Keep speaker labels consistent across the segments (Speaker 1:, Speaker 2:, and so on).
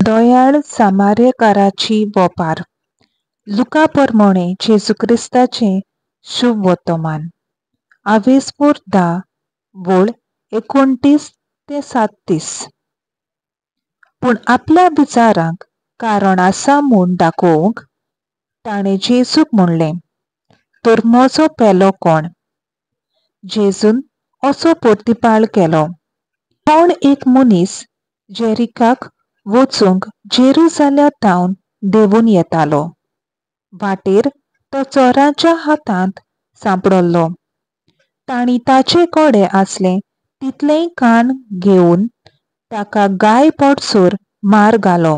Speaker 1: दयाळ सामार्यकाराची वोपार. लुका परमोणे जेजू क्रिस्ताचें शुभ वर्तमान. आवेसपूर 10 वळ 29 ते 37. पूण आपल्या विचारांक कारण आसा म्हूण दाखोवंक ताणें जेजूक म्हणलें, तर म्हजो पेलो कोण? जेजून असो प्रतिपाळ केलो, कोण एक मनीस जेरिकाक वचूंक जेरुजाल्या थावन देंवून येतालो. वाटेर तो चोरांच्या हातांत सांपडलो. तांणी ताचे कडेन आसलें तितलेंय काण घेवन ताका गाय पडसर मार घालो.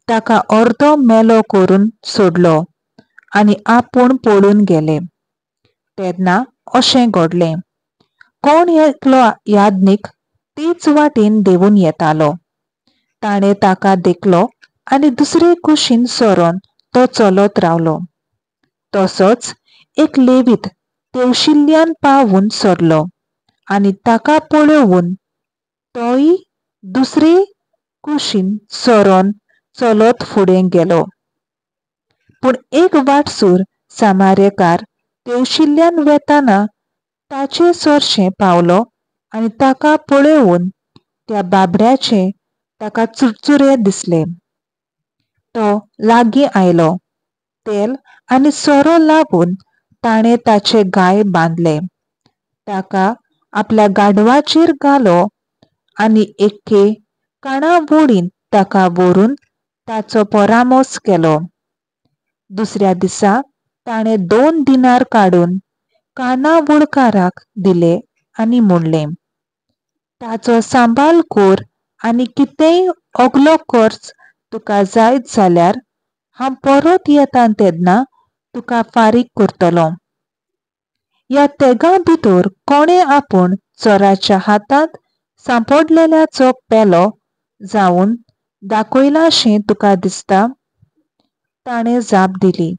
Speaker 1: ताका अर्दो मेलो करून सोडलो आनी आपूण पळून गेले. तेन्ना अशें घडलें, कोण एकलो याज्ञीक तेच वाटेन देंवून येतालो. ताणें ताका देखलो आनी दुसरे कुशीन सरोन तो चलत रावलो. तसोच एक लेवीत तेवशिल्ल्यान पावून सरलो आनी ताका पळोवन तोय दुसरे कुशीन सरोन चलत फुडें गेलो. पूण एक वाटसूर सामार्यकार तेवशिल्ल्यान वेताना ताचे सरशें पावलो आनी ताका पळोवन त्या बाबड्याचे ताका चुरचुरे दिसले. तो लागीं आयलो, तेल आनी सोरो लावन ताणें ताचे घाय बांदले. ताका आपल्या गाडवाचेर घालो आनी एके काणावळींत ताका व्हरून ताचो परामोस केलो. दुसऱ्या दिसा ताणें 2 दिनार काडून कानावळकाराक दिले आनी म्हणलें, ताचो सांबाळ कर आनी कितेंय अगलो खर्च तुका जायत जाल्यार हांव परत येता तेन्ना तुका फारीक करतलो. ह्या तेगां भितर कोणें आपूण चोराच्या हातांत सांपडलेल्याचो पेलो जावन दाखयलाशें तुका दिसता? ताणें जाप दिली,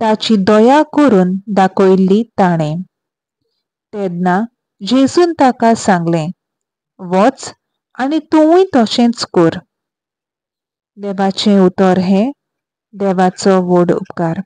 Speaker 1: ताची दया करून दाखयल्ली ताणें. तेन्ना जेजून ताका सांगलें, वच आनी तुवूय तशेंच कर. देवाचें उतर हें देवाचो व्हड उपकार.